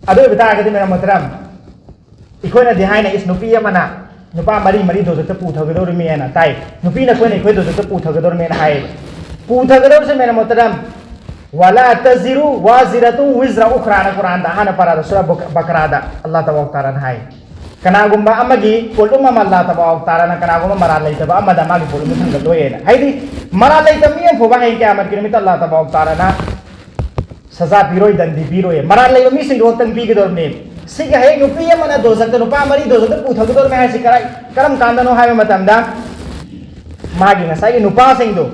ꯑꯗꯨ ꯑꯣꯏꯕ ꯇꯥꯔꯒꯗꯤ, ꯃꯌꯥꯝ ꯃꯣꯍꯇꯔꯝ, ꯑꯩꯈꯣꯏꯅꯗꯤ ꯍꯥꯏꯅ, ꯏꯁ, ꯅꯨꯄꯤ ꯑꯃꯅ ꯅꯨꯄꯥ ꯃꯔꯤ ꯃꯔꯤ ꯗꯣꯖꯛꯇ ꯄꯨꯊꯒꯗꯧꯔꯤꯃꯤꯅ ꯇꯥꯏ, ꯅꯨꯄꯤꯅ ꯑꯩꯈꯣꯏꯅ ꯑꯩꯈꯣꯏ ꯗꯣꯖꯛꯇ ꯄꯨꯊꯒꯗꯧꯔꯤꯃꯤꯅ ꯍꯥꯏꯌꯦꯕ꯫ ꯄꯨꯊꯒꯗꯧꯔꯤꯁꯦ, ꯃꯌꯥꯝ ꯃꯣꯍꯇꯔꯝ, "ꯋꯥꯂꯥ ꯇꯖꯤꯔꯨ ꯋꯥꯖꯤꯔꯥꯇꯨ ꯋꯤꯖ꯭ꯔꯥ ꯎꯈ꯭ꯔꯥꯅ" ꯀꯨꯔꯥꯟꯗ ꯑꯍꯥꯟꯕ ꯄꯥꯔꯥꯗ ꯁꯨꯔꯥ ꯕꯛ-, ꯕꯀꯔꯥꯗ ꯑꯜꯂꯥꯍ ꯇꯕꯥꯔꯛ ꯇꯥꯂꯥꯅ ꯍꯥꯏ꯫ ꯀꯅꯥꯒꯨꯝꯕ ꯑꯃꯒꯤ ꯄꯣꯠꯂꯨꯝ ꯑꯃ ꯑꯜꯂꯥꯍ ꯇꯕꯥꯔꯛ ꯇꯥꯂꯥꯅ ꯀꯅꯥꯒꯨꯝꯕ ꯃꯔꯥꯜ ꯂꯩꯇꯕ ꯑꯃꯗ ꯃꯥꯒꯤ ꯄꯣꯠꯂꯨꯝ ꯊꯥꯡꯒꯠꯂꯣꯏꯅ꯫ ꯍꯥꯏꯗꯤ, ꯃꯔꯥꯜ ꯂꯩꯇꯕ ꯃꯤ ꯑꯃ ꯐꯥꯎꯕ ꯍꯌꯦꯡ ꯀꯌꯥꯃꯠꯀꯤ ꯅꯨꯃꯤꯠꯇ ꯑꯜꯂꯥꯍ ꯇꯕꯥꯔꯛ ꯇꯥꯂꯥꯅ ꯁꯖꯥ ꯄꯤꯔꯣꯏ, ꯗꯟꯗꯤ ꯄꯤꯔꯣꯏ꯫ ꯃꯔꯥꯜ ꯂꯩꯕ ꯃꯤꯁꯤꯡꯗꯨ ꯈꯛꯇꯪ ꯄꯤꯒꯗꯧꯔꯤꯕꯅꯤ꯫ ꯁꯤꯒꯤ ꯍꯌꯦꯡ ꯅꯨꯄꯤ ꯑꯃꯅ ꯗꯣꯖꯛꯇ ꯅꯨꯄꯥ ꯃꯔꯤ ꯗꯣꯖꯛꯇ ꯄꯨꯊꯒꯗꯧꯔꯤꯕꯅꯤ ꯍꯥꯏꯁꯤ ꯀꯔꯥꯏ, ꯀꯔꯝ ꯀꯥꯟꯗꯅꯣ ꯍꯥꯏꯕ ꯃꯇꯝꯗ, ꯃꯥꯒꯤ ꯉꯁꯥꯏꯒꯤ ꯅꯨꯄꯥꯁꯤꯡꯗꯨ,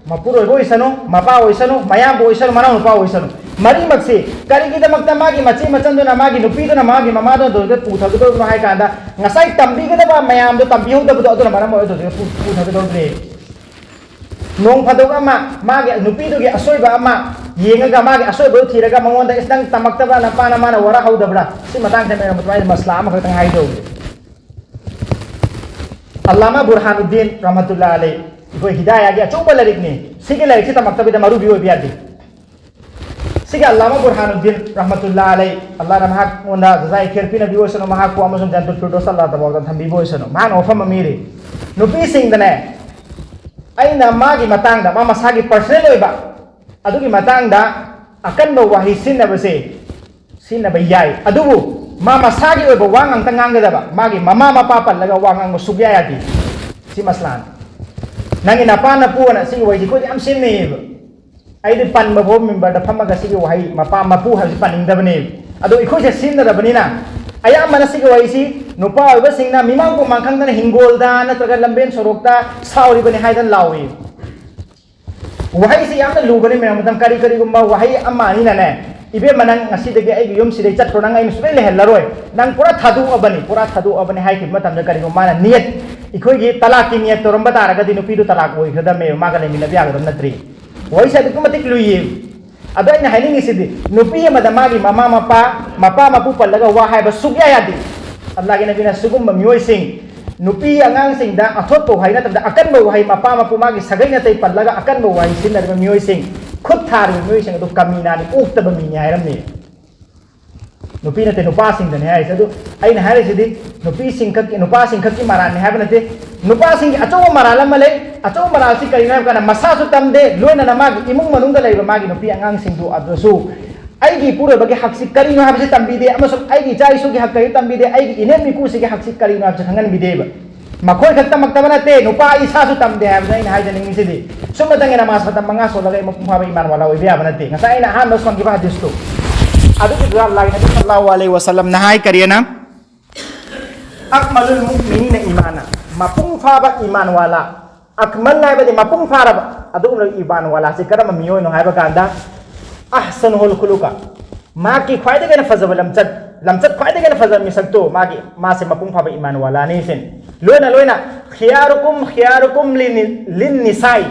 ꯃꯄꯨꯔꯣꯏꯕ ꯑꯣꯏꯁꯅꯨ, ꯃꯄꯥ ꯑꯣꯏꯁꯅꯨ, ꯃꯌꯥꯝꯕ ꯑꯣꯏꯁꯅꯨ, ꯃꯅꯥꯎꯅꯨꯄꯥ ꯑꯣꯏꯁꯅꯨ, ꯃꯔꯤꯃꯛꯁꯤ ꯀꯔꯤꯒꯤꯗꯃꯛꯇ ꯃꯥꯒꯤ ꯃꯆꯦ ꯃꯆꯟꯗꯨꯅ, ꯃꯥꯒꯤ ꯅꯨꯄꯤꯗꯨꯅ, ꯃꯥꯒꯤ ꯃꯃꯥꯗꯨꯅ ꯗꯣꯖꯛꯇ ꯄꯨꯊꯒꯗꯧꯔꯤꯕꯅꯣ ꯍꯥꯏ ꯀꯥꯟꯗ, ꯉꯁꯥꯏ ꯇꯝꯕꯤꯒꯗꯕ ꯃꯌꯥꯝꯗꯣ ꯇꯝꯕꯤꯍꯧꯗꯕꯗꯣ ꯑꯗꯨꯅ ꯃꯔꯝ ꯑꯣꯏꯔꯒ ꯗꯣꯖꯛꯇ ꯄꯨ-, ꯄꯨꯊꯒꯗꯧꯔꯤꯕꯅꯤ꯫ ꯅꯣꯡ ꯐꯥꯗꯣꯛ ꯑꯃ ꯃꯥꯒꯤ ꯅꯨꯄꯤꯗꯨꯒꯤ ꯑꯁꯣꯏꯕ ꯑꯃ ꯌꯦꯡꯉꯒ, ꯃꯥꯒꯤ ꯑꯁꯣꯏꯕꯗꯨ ꯊꯤꯔꯒ, ꯃꯉꯣꯟꯗ, "ꯏꯁ, ꯅꯪ ꯇꯝꯃꯛꯇꯕ꯭ꯔꯥ, ꯅꯄꯥꯅ ꯃꯥꯅ ꯋꯥꯔꯍꯧꯗꯕ꯭ꯔꯥ?" ꯁꯤ ꯃꯇꯥꯡꯗ ꯃꯌꯥꯝ ꯑꯗꯨꯃꯥꯏꯅ ꯃꯁꯂꯥ ꯑꯃꯈꯛꯇꯪ ꯍꯥꯏꯗꯧꯕꯅꯤ꯫ ꯑꯜꯂꯥꯃꯥ ꯕꯨꯔꯍꯥꯅꯨꯗꯤꯟ ꯔꯍꯃꯇꯨꯜꯂꯥ ꯑꯂꯩ, ꯑꯩꯈꯣꯏ ꯍꯤꯗꯥꯌꯥꯒꯤ ꯑꯆꯧꯕ ꯂꯥꯏꯔꯤꯛꯅꯤ꯫ ꯁꯤꯒꯤ ꯂꯥꯏꯔꯤꯛꯁꯤ ꯇꯝꯃꯛꯇꯕꯤꯗ ꯃꯔꯨꯕꯤ ꯑꯣꯏꯕ ꯌꯥꯗꯦ꯫ ꯁꯤꯒꯤ ꯑꯜꯂꯥꯃꯥ ꯕꯨꯔꯍꯥꯅꯨꯗꯤꯟ ꯔꯍꯃꯇꯨꯜꯂꯥ ꯑꯂꯩ, ꯑꯜꯂꯥꯍꯅ ꯃꯍꯥꯛꯉꯣꯟꯗ ꯖꯖꯥꯏ ꯈꯦꯔ ꯄꯤꯅꯕꯤ ꯑꯣꯏꯁꯅꯨ, ꯃꯍꯥꯛꯄꯨ ꯑꯃꯁꯨꯡ ꯖꯟꯅꯇꯨꯜ ꯐꯤꯔꯗꯧꯁ ꯑꯜꯂꯥꯍ ꯇꯕꯥꯔꯛ ꯇꯥꯂꯥꯅ ꯊꯝꯕꯤꯕ ꯑꯣꯏꯁꯅꯨ, ꯃꯍꯥꯛꯅ ꯋꯥꯐꯝ ꯑꯃ ꯏꯔꯤ, ꯅꯨꯄꯤꯁꯤꯡꯗꯅꯦ, ꯑꯩꯅ ꯃꯥꯒꯤ ꯃꯇꯥꯡꯗ, ꯃꯥ ꯃꯁꯥꯒꯤ ꯄꯔꯁꯅꯦꯜ ꯑꯣꯏꯕ ꯑꯗꯨꯒꯤ ꯃꯇꯥꯡꯗ ꯑꯀꯟꯕ ꯋꯥꯍꯩ ꯁꯤꯖꯤꯟꯅꯕꯁꯦ ꯁꯤꯖꯤꯟꯅꯕ ꯌꯥꯏ, ꯑꯗꯨꯕꯨ ꯃꯥ ꯃꯁꯥꯒꯤ ꯑꯣꯏꯕ ꯋꯥ ꯉꯥꯛꯇ ꯉꯥꯡꯒꯗꯕ, ꯃꯥꯒꯤ ꯃꯃꯥ ꯃꯄꯥ ꯄꯜꯂꯒ ꯋꯥ ꯉꯥꯡꯕ ꯁꯨꯛꯌꯥ ꯌꯥꯗꯦ꯫ ꯁꯤ ꯃꯁꯂꯥꯅꯤ꯫ ꯅꯪꯒꯤ ꯅꯄꯥ ꯅꯄꯨ ꯑꯅ ꯁꯤꯒꯤ ꯋꯥꯍꯩꯁꯤ ꯑꯩꯈꯣꯏꯗꯤ ꯌꯥꯝ ꯁꯤꯖꯤꯟꯅꯩꯌꯦꯕ꯫ ꯑꯩꯗꯤ ꯄꯟꯕ ꯐꯥꯎ ꯃꯤꯝꯕꯔꯗ ꯐꯝꯃꯒ ꯁꯤꯒꯤ ꯋꯥꯍꯩ ꯃꯄꯥ ꯃꯄꯨ ꯍꯥꯏꯕꯁꯤ ꯄꯟꯅꯤꯡꯗꯕꯅꯦꯕ꯫ ꯑꯗꯣ ꯑꯩꯈꯣꯏꯁꯦ ꯁꯤꯖꯤꯟꯅꯔꯕꯅꯤꯅ ꯑꯌꯥꯝꯕꯅ ꯁꯤꯒꯤ ꯋꯥꯍꯩꯁꯤ ꯅꯨꯄꯥ ꯑꯣꯏꯕꯁꯤꯡꯅ ꯃꯤꯃꯥꯡ ꯇꯨꯃꯥꯡ ꯈꯪꯗꯅ ꯍꯤꯡꯒꯣꯜꯗ ꯅꯠꯇ꯭ꯔꯒ ꯂꯝꯕꯦꯟ ꯁꯣꯔꯣꯛꯇ ꯁꯥꯎꯔꯤꯕꯅꯤ ꯍꯥꯏꯗꯅ ꯂꯥꯎꯏ꯫ ꯋꯥꯍꯩꯁꯤ ꯌꯥꯝꯅ ꯂꯨꯕꯅꯤ ꯃꯌꯥꯝ꯫ ꯃꯇꯝ ꯀꯔꯤ ꯀꯔꯤꯒꯨꯝꯕ ꯋꯥꯍꯩ ꯑꯃ ꯑꯅꯤꯅꯅꯦ, "ꯏꯕꯦꯝꯃ, ꯅꯪ ꯉꯁꯤꯗꯒꯤ ꯑꯩꯒꯤ ꯌꯨꯝꯁꯤꯗꯩ ꯆꯠꯈ꯭ꯔꯣ, ꯅꯪ ꯑꯩꯅ ꯁꯨꯡꯂꯩ ꯂꯩꯍꯜꯂꯔꯣꯏ, ꯅꯪ ꯄꯨꯔꯥ ꯊꯥꯗꯣꯛꯑꯕꯅꯤ, ꯄꯨꯔꯥ ꯊꯥꯗꯣꯛꯑꯕꯅꯤ" ꯍꯥꯏꯈꯤꯕ ꯃꯇꯝꯗ ꯀꯔꯤꯒꯨꯝꯕ ꯃꯥꯅ ꯅꯤꯌꯠ, ꯑꯩꯈꯣꯏꯒꯤ ꯇꯂꯥꯛꯀꯤ ꯅꯤꯌꯠ ꯇꯧꯔꯝꯕ ꯇꯥꯔꯒꯗꯤ ꯅꯨꯄꯤꯗꯨ ꯇꯂꯥꯛ ꯑꯣꯏꯒꯗꯕꯅꯦꯕ, ꯃꯥꯒ ꯂꯩꯃꯤꯟꯅꯕ ꯌꯥꯒꯗꯕ ꯅꯠꯇ꯭ꯔꯤ꯫ ꯋꯥꯍꯩꯁꯦ ꯑꯗꯨꯛꯀꯤ ꯃꯇꯤꯛ ꯂꯨꯏꯌꯦ꯫ ꯑꯗꯣ ꯑꯩꯅ ꯍꯥꯏꯅꯤꯡꯉꯤꯁꯤꯗꯤ, ꯅꯨꯄꯤ ꯑꯃꯗ ꯃꯥꯒꯤ ꯃꯃꯥ ꯃꯄꯥ, ꯃꯄꯥ ꯃꯄꯨ ꯄꯜꯂꯒ ꯋꯥ ꯍꯥꯏꯕ ꯁꯨꯛꯌꯥ ꯌꯥꯗꯦ꯫ ꯑꯜꯂꯥꯍꯒꯤ ꯅꯕꯤꯅ ꯁꯤꯒꯨꯝꯕ ꯃꯤꯑꯣꯏꯁꯤꯡ, ꯅꯨꯄꯤ ꯑꯉꯥꯡꯁꯤꯡꯗ ꯑꯊꯣꯠꯄ ꯋꯥꯍꯩ ꯅꯠꯇꯕꯗ ꯑꯀꯟꯕ ꯋꯥꯍꯩ, ꯃꯄꯥ ꯃꯄꯨ ꯃꯥꯒꯤ ꯁꯥꯒꯩ ꯅꯥꯇꯩ ꯄꯜꯂꯒ ꯑꯀꯟꯕ ꯋꯥꯍꯩ ꯁꯤꯖꯤꯟꯅꯔꯤꯕ ꯃꯤꯑꯣꯏꯁꯤꯡ, ꯈꯨꯠ ꯊꯥꯔꯤꯕ ꯃꯤꯑꯣꯏꯁꯤꯡ ꯑꯗꯨ ꯀꯃꯤꯅꯥꯅꯤ, ꯑꯣꯛꯇꯕ ꯃꯤꯅꯤ ꯍꯥꯏꯔꯝꯃꯤ꯫ ꯅꯨꯄꯤ ꯅꯠꯇꯦ, ꯅꯨꯄꯥꯁꯤꯡꯗꯅꯤ ꯍꯥꯏꯔꯤꯁꯦ꯫ ꯑꯗꯨ ꯑꯩꯅ ꯍꯥꯏꯔꯤꯁꯤꯗꯤ ꯅꯨꯄꯤꯁꯤꯡꯈꯛꯀꯤ, ꯅꯨꯄꯥꯁꯤꯡꯈꯛꯀꯤ ꯃꯔꯥꯜꯅꯤ ꯍꯥꯏꯕ ꯅꯠꯇꯦ꯫ ꯅꯨꯄꯥꯁꯤꯡꯒꯤ ꯑꯆꯧꯕ ꯃꯔꯥꯜ ꯑꯃ ꯂꯩ꯫ ꯑꯆꯧꯕ ꯃꯔꯥꯜꯁꯤ ꯀꯔꯤꯅꯣ ꯍꯥꯏꯕ ꯀꯥꯟꯗ ꯃꯁꯥꯁꯨ ꯇꯝꯗꯦ, ꯂꯣꯏꯅꯅ ꯃꯥꯒꯤ ꯏꯃꯨꯡ ꯃꯅꯨꯡꯗ ꯂꯩꯕ ꯃꯥꯒꯤ ꯅꯨꯄꯤ ꯑꯉꯥꯡꯁꯤꯡꯗꯨ ꯑꯗꯨꯁꯨ ꯑꯩꯒꯤ ꯏꯄꯨꯔꯣꯏꯕꯒꯤ ꯍꯛꯁꯤ ꯀꯔꯤꯅꯣ ꯍꯥꯏꯕꯁꯤ ꯇꯝꯕꯤꯗꯦ, ꯑꯃꯁꯨꯡ ꯑꯩꯒꯤ ꯏꯆꯥ ꯏꯁꯨꯒꯤ ꯍꯛ ꯀꯔꯤ ꯇꯝꯕꯤꯗꯦ, ꯑꯩꯒꯤ ꯏꯅꯦꯝ ꯏꯀꯨꯁꯤꯒꯤ ꯍꯛꯁꯤ ꯀꯔꯤꯅꯣ ꯍꯥꯏꯕꯁꯤ ꯈꯪꯍꯟꯕꯤꯗꯦꯕ꯫ ꯃꯈꯣꯏ ꯈꯛꯇꯃꯛꯇꯕ ꯅꯠꯇꯦ, ꯅꯨꯄꯥ ꯏꯁꯥꯁꯨ ꯇꯝꯗꯦ ꯍꯥꯏꯕꯗ ꯑꯩꯅ ꯍꯥꯏꯖꯅꯤꯡꯉꯤꯁꯤꯗꯤ, ꯁꯨꯝꯃꯇꯪꯒꯤ ꯅꯃꯥꯖ ꯃꯇꯝ ꯃꯉꯥ ꯁꯣꯜꯂꯒ ꯑꯩ ꯃꯄꯨꯡ ꯐꯥꯕ ꯏꯃꯥꯟ ꯋꯥꯂꯥ ꯑꯣꯏꯕ ꯌꯥꯕ ꯅꯠꯇꯦ꯫ ꯉꯁꯥꯏ ꯑꯩꯅ ꯑꯍꯥꯟꯕ ꯁꯣꯟꯈꯤꯕ ꯍꯗꯤꯁꯇꯨ, ꯑꯗꯨꯒꯤꯗꯨꯗ ꯑꯜꯂꯥꯍꯒꯤ ꯅꯕꯤ ꯁꯜꯂꯥꯍꯨ ꯑꯂꯩꯍꯤ ꯋꯁꯜꯂꯝꯅ ꯍꯥꯏ ꯀꯔꯤꯅ, "ꯑꯛꯃꯂꯨꯜ ꯃꯨꯑꯃꯤꯅꯤꯅ ꯏꯃꯥꯅ", ꯃꯄꯨꯡ ꯐꯥꯕ ꯏꯃꯥꯟ ꯋꯥꯂꯥ꯫ ꯑꯛꯃꯜ ꯍꯥꯏꯕꯗꯤ ꯃꯄꯨꯡ ꯐꯥꯔꯕ꯫ ꯑꯗꯨꯒꯨꯝꯂꯕ ꯏꯃꯥꯟ ꯋꯥꯂꯥꯁꯤ ꯀꯔꯝꯕ ꯃꯤꯑꯣꯏꯅꯣ ꯍꯥꯏꯕ ꯀꯥꯟꯗ, "ꯑꯍꯁꯅꯨꯍꯨꯜ ꯈꯨꯂꯨꯀ", ꯃꯍꯥꯛꯀꯤ ꯈ꯭ꯋꯥꯏꯗꯒꯤ ꯍꯦꯟꯅ ꯐꯖꯕ ꯂꯝꯆꯠ, ꯂꯝꯆꯠ ꯈ꯭ꯋꯥꯏꯗꯒꯤ ꯍꯦꯟꯅ ꯐꯖꯕ ꯃꯤꯁꯛꯇꯨ, ꯃꯥꯒꯤ, ꯃꯥꯁꯦ ꯃꯄꯨꯡ ꯐꯥꯕ ꯏꯃꯥꯟ ꯋꯥꯂꯥꯅꯤ ꯁꯤꯅꯤ꯫ ꯂꯣꯏꯅ ꯂꯣꯏꯅ, "ꯈꯤꯌꯥꯔꯨꯀꯨꯝ ꯈꯤꯌꯥꯔꯨꯀꯨꯝ ꯂꯤꯟ ꯅꯤꯁꯥꯏ",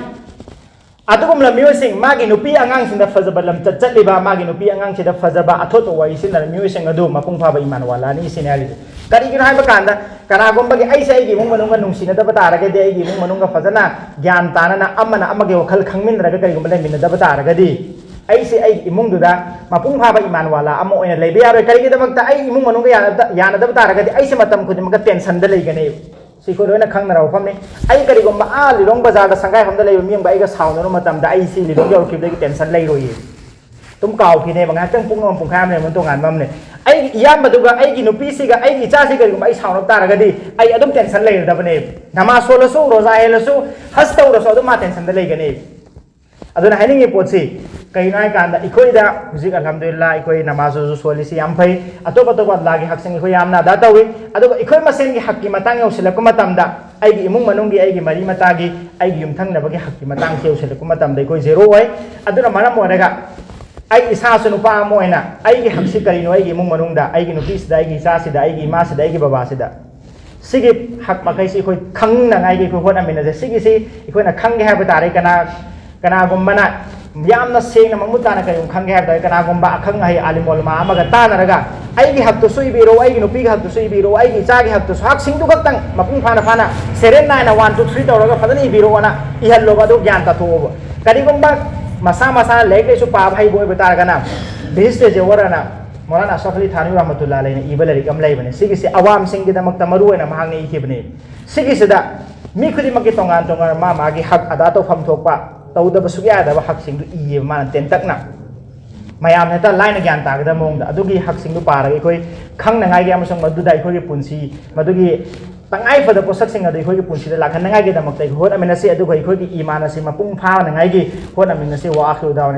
ꯑꯗꯨꯒꯨꯝꯂꯕ ꯃꯤꯑꯣꯏꯁꯤꯡ, ꯃꯥꯒꯤ ꯅꯨꯄꯤ ꯑꯉꯥꯡꯁꯤꯡꯗ ꯐꯖꯕ ꯂꯝꯆꯠ ꯆꯠꯂꯤꯕ, ꯃꯥꯒꯤ ꯅꯨꯄꯤ ꯑꯉꯥꯡꯁꯤꯗ ꯐꯖꯕ ꯑꯊꯣꯠꯄ ꯋꯥꯍꯩ ꯁꯤꯖꯤꯟꯅꯔꯕ ꯃꯤꯑꯣꯏꯁꯤꯡ ꯑꯗꯨ ꯃꯄꯨꯡ ꯐꯥꯕ ꯏꯃꯥꯟ ꯋꯥꯂꯥꯅꯤ ꯁꯤꯅꯤ ꯍꯥꯏꯔꯤꯁꯦ꯫ ꯀꯔꯤꯒꯤꯅꯣ ꯍꯥꯏꯕ ꯀꯥꯟꯗ, ꯀꯅꯥꯒꯨꯝꯕꯒꯤ ꯑꯩꯁꯦ ꯑꯩꯒꯤ ꯏꯃꯨꯡ ꯃꯅꯨꯡꯒ ꯅꯨꯡꯁꯤꯅꯗꯕ ꯇꯥꯔꯒꯗꯤ, ꯑꯩꯒꯤ ꯏꯃꯨꯡ ꯃꯅꯨꯡꯒ ꯐꯖꯅ ꯒ꯭ꯌꯥꯟ ꯇꯥꯅꯅ ꯑꯃꯅ ꯑꯃꯒꯤ ꯋꯥꯈꯜ ꯈꯪꯃꯤꯟꯅꯔꯒ ꯀꯔꯤꯒꯨꯝꯕ ꯂꯩꯃꯤꯟꯅꯗꯕ ꯇꯥꯔꯒꯗꯤ, ꯑꯩꯁꯦ ꯑꯩꯒꯤ ꯏꯃꯨꯡꯗꯨꯗ ꯃꯄꯨꯡ ꯐꯥꯕ ꯏꯃꯥꯟ ꯋꯥꯂꯥ ꯑꯃ ꯑꯣꯏꯅ ꯂꯩꯕ ꯌꯥꯔꯣꯏ꯫ ꯀꯔꯤꯒꯤꯗꯃꯛꯇ? ꯑꯩ ꯏꯃꯨꯡ ꯃꯅꯨꯡꯒ ꯌꯥꯅꯗ-, ꯌꯥꯅꯗꯕ ꯇꯥꯔꯒꯗꯤ ꯑꯩꯁꯦ ꯃꯇꯝ ꯈꯨꯗꯤꯡꯃꯛꯇ ꯇꯦꯟꯁꯟꯗ ꯂꯩꯒꯅꯦꯕ꯫ ꯁꯤ ꯑꯩꯈꯣꯏ ꯂꯣꯏꯅ ꯈꯪꯅꯔꯕ ꯋꯥꯐꯝꯅꯤ꯫ ꯑꯩ ꯀꯔꯤꯒꯨꯝꯕ ꯑꯥ ꯂꯤꯂꯣꯡ ꯕꯖꯥꯔꯗ ꯁꯪꯒꯥꯏ ꯍꯣꯝꯗ ꯂꯩꯕ ꯃꯤ ꯑꯃꯒ ꯑꯩꯒ ꯁꯥꯎꯅꯔꯨꯕ ꯃꯇꯝꯗ ꯑꯩꯁꯤ ꯂꯤꯂꯣꯡ ꯌꯧꯔꯛꯈꯤꯕꯗꯒꯤ ꯇꯦꯟꯁꯟ ꯂꯩꯔꯣꯏꯌꯦ꯫ ꯑꯗꯨꯝ ꯀꯥꯎꯈꯤꯅꯦꯕ, ꯉꯥꯏꯍꯥꯛꯇꯪ ꯄꯨꯡ ꯑꯃ ꯄꯨꯡꯈꯥꯏ ꯑꯃ ꯂꯩꯕ ꯇꯣꯉꯥꯟꯕ ꯑꯃꯅꯦ꯫ ꯑꯩ ꯑꯩꯒꯤ ꯏꯌꯥꯝꯕꯗꯨꯒ ꯑꯩꯒꯤ ꯅꯨꯄꯤꯁꯤꯒ ꯑꯩꯒꯤ ꯏꯆꯥꯁꯤ ꯀꯔꯤꯒꯨꯝꯕ ꯑꯩ ꯁꯥꯎꯅꯕ ꯇꯥꯔꯒꯗꯤ ꯑꯩ ꯑꯗꯨꯝ ꯇꯦꯟꯁꯟ ꯂꯩꯔꯗꯕꯅꯦ꯫ ꯅꯃꯥꯖ ꯁꯣꯜꯂꯁꯨ, ꯔꯣꯖꯥ ꯍꯦꯜꯂꯁꯨ, ꯍꯖ ꯇꯧꯔꯁꯨ ꯑꯗꯨꯝ ꯃꯥ ꯇꯦꯟꯁꯟꯗ ꯂꯩꯒꯅꯤ꯫ ꯑꯗꯨꯅ ꯍꯥꯏꯅꯤꯡꯉꯤ ꯄꯣꯠꯁꯤ ꯀꯩꯅꯣ ꯍꯥꯏꯀꯥꯟꯗ ꯑꯩꯈꯣꯏꯗ ꯍꯧꯖꯤꯛ ꯑꯜꯍꯝꯗꯨꯂꯤꯜꯂꯥ ꯑꯩꯈꯣꯏ ꯅꯃꯥꯖꯁꯨ ꯁꯣꯜꯂꯤꯁꯤ ꯌꯥꯝ ꯐꯩ, ꯑꯇꯣꯞ ꯑꯇꯣꯞꯄ ꯑꯜꯂꯥꯒꯤ ꯍꯛꯁꯤꯡ ꯑꯩꯈꯣꯏ ꯌꯥꯝꯅ ꯑꯗꯥ ꯇꯧꯏ꯫ ꯑꯗꯨꯒ ꯑꯩꯈꯣꯏ ꯃꯁꯦꯟꯒꯤ ꯍꯛꯀꯤ ꯃꯇꯥꯡ ꯌꯧꯁꯤꯜꯂꯛꯄ ꯃꯇꯝꯗ ꯑꯩꯒꯤ ꯏꯃꯨꯡ ꯃꯅꯨꯡꯒꯤ, ꯑꯩꯒꯤ ꯃꯔꯤ ꯃꯇꯥꯒꯤ, ꯑꯩꯒꯤ ꯌꯨꯝꯊꯪꯅꯕꯒꯤ ꯍꯛꯀꯤ ꯃꯇꯥꯡꯁꯤ ꯌꯧꯁꯤꯜꯂꯛꯄ ꯃꯇꯝꯗ ꯑꯩꯈꯣꯏ ꯖꯦꯔꯣ ꯑꯣꯏ꯫ ꯑꯗꯨꯅ ꯃꯔꯝ ꯑꯣꯏꯔꯒ ꯑꯩ ꯏꯁꯥꯁꯨ ꯅꯨꯄꯥ ꯑꯃ ꯑꯣꯏꯅ ꯑꯩꯒꯤ ꯍꯛꯁꯤ ꯀꯔꯤꯅꯣ ꯑꯩꯒꯤ ꯏꯃꯨꯡ ꯃꯅꯨꯡꯗ, ꯑꯩꯒꯤ ꯅꯨꯄꯤꯁꯤꯗ, ꯑꯩꯒꯤ ꯏꯆꯥꯁꯤꯗ, ꯑꯩꯒꯤ ꯏꯃꯥꯁꯤꯗ, ꯑꯩꯒꯤ ꯕꯕꯥꯁꯤꯗ, ꯁꯤꯒꯤ ꯍꯛ ꯃꯈꯩꯁꯤ ꯑꯩꯈꯣꯏ ꯈꯪꯅꯉꯥꯏꯒꯤ ꯑꯩꯈꯣꯏ ꯍꯣꯠꯅꯃꯤꯟꯅꯁꯦ꯫ ꯁꯤꯒꯤꯁꯤ ꯑꯩꯈꯣꯏꯅ ꯈꯪꯒꯦ ꯍꯥꯏꯕ ꯇꯥꯔꯦ꯫ ꯀꯅꯥ ꯀꯅꯥꯒꯨꯝꯕꯅ ꯌꯥꯝꯅ ꯁꯦꯡꯅ ꯃꯃꯨꯠ ꯇꯥꯅ ꯀꯔꯤꯒꯨꯝꯕ ꯈꯪꯒꯦ ꯍꯥꯏꯕ ꯇꯥꯔꯦ, ꯀꯅꯥꯒꯨꯝꯕ ꯑꯈꯪ ꯑꯍꯩ ꯑꯥꯂꯤꯝ ꯑꯣꯂꯃꯥ ꯑꯃꯒ ꯇꯥꯟꯅꯔꯒ ꯑꯩꯒꯤ ꯍꯛꯇꯨꯁꯨ ꯏꯕꯤꯔꯣ, ꯑꯩꯒꯤ ꯅꯨꯄꯤꯒꯤ ꯍꯛꯇꯨꯁꯨ ꯏꯕꯤꯔꯣ, ꯑꯩꯒꯤ ꯏꯆꯥꯒꯤ ꯍꯛꯇꯨꯁꯨ, ꯍꯛꯁꯤꯡꯗꯨ ꯈꯛꯇꯪ ꯃꯄꯨꯡ ꯐꯥꯅ ꯐꯥꯅ ꯁꯦꯔꯦꯟ ꯅꯥꯏꯅ ꯋꯥꯟ ꯇꯨ ꯊ꯭ꯔꯤ ꯇꯧꯔꯒ ꯐꯖꯅ ꯏꯕꯤꯔꯣꯑꯣꯅ ꯏꯍꯜꯂꯣꯕ꯫ ꯑꯗꯨ ꯒ꯭ꯌꯥꯟ ꯇꯥꯊꯣꯛꯑꯣꯕ꯫ ꯀꯔꯤꯒꯨꯝꯕ ꯃꯁꯥ ꯃꯁꯥꯅ ꯂꯥꯏꯔꯤꯛ ꯂꯥꯏꯁꯨ ꯄꯥꯕ ꯍꯩꯕ ꯑꯣꯏꯕ ꯇꯥꯔꯒꯅ ꯕꯤꯍꯤꯁꯇ ꯖꯦꯋꯔ ꯑꯅ ꯃꯧꯂꯥꯅꯥ ꯑꯁꯔꯐ ꯑꯂꯤ ꯊꯥꯅꯨ ꯔꯍꯃꯇꯨꯜꯂꯥ ꯑꯂꯩꯅ ꯏꯕ ꯂꯥꯏꯔꯤꯛ ꯑꯃ ꯂꯩꯕꯅꯤ꯫ ꯁꯤꯒꯤꯁꯤ ꯑꯋꯥꯝꯁꯤꯡꯒꯤꯗꯃꯛꯇ ꯃꯔꯨ ꯑꯣꯏꯅ ꯃꯍꯥꯛꯅ ꯏꯈꯤꯕꯅꯤ꯫ ꯁꯤꯒꯤꯁꯤꯗ ꯃꯤ ꯈꯨꯗꯤꯡꯃꯛꯀꯤ ꯇꯣꯉꯥꯟ ꯇꯣꯉꯥꯟꯕ ꯃꯥ ꯃꯥꯒꯤ ꯍꯛ ꯑꯗꯥ ꯇꯧꯐꯝ ꯊꯣꯛꯄ, ꯇꯧꯗꯕ ꯁꯨꯛꯌꯥ ꯌꯥꯗꯕ ꯍꯛꯁꯤꯡꯗꯨ ꯏꯌꯦꯕ ꯃꯥꯅ ꯇꯦꯟꯇꯛꯅ꯫ ꯃꯌꯥꯝꯅ ꯍꯦꯛꯇ ꯂꯥꯏꯅ ꯒ꯭ꯌꯥꯟ ꯇꯥꯒꯗꯕ ꯃꯑꯣꯡꯗ ꯑꯗꯨꯒꯤ ꯍꯛꯁꯤꯡꯗꯨ ꯄꯥꯔꯒ ꯑꯩꯈꯣꯏ ꯈꯪꯅꯉꯥꯏꯒꯤ ꯑꯃꯁꯨꯡ ꯃꯗꯨꯗ ꯑꯩꯈꯣꯏꯒꯤ ꯄꯨꯟꯁꯤ, ꯃꯗꯨꯒꯤ ꯇꯉꯥꯏ ꯐꯗꯕ ꯄꯣꯠꯁꯛꯁꯤꯡ ꯑꯗꯨ ꯑꯩꯈꯣꯏꯒꯤ ꯄꯨꯟꯁꯤꯗ ꯂꯥꯛꯍꯟꯅꯉꯥꯏꯒꯤꯗꯃꯛꯇ ꯑꯩꯈꯣꯏ ꯍꯣꯠꯅꯃꯤꯟꯅꯁꯤ, ꯑꯗꯨꯒ ꯑꯩꯈꯣꯏꯒꯤ ꯏꯃꯥꯟ ꯑꯁꯤ ꯃꯄꯨꯡ ꯐꯥꯅꯉꯥꯏꯒꯤ ꯍꯣꯠꯅꯃꯤꯟꯅꯁꯤ꯫ ꯋꯥ ꯑꯥꯈꯤꯔꯨ ꯗꯥꯋꯥꯅꯥ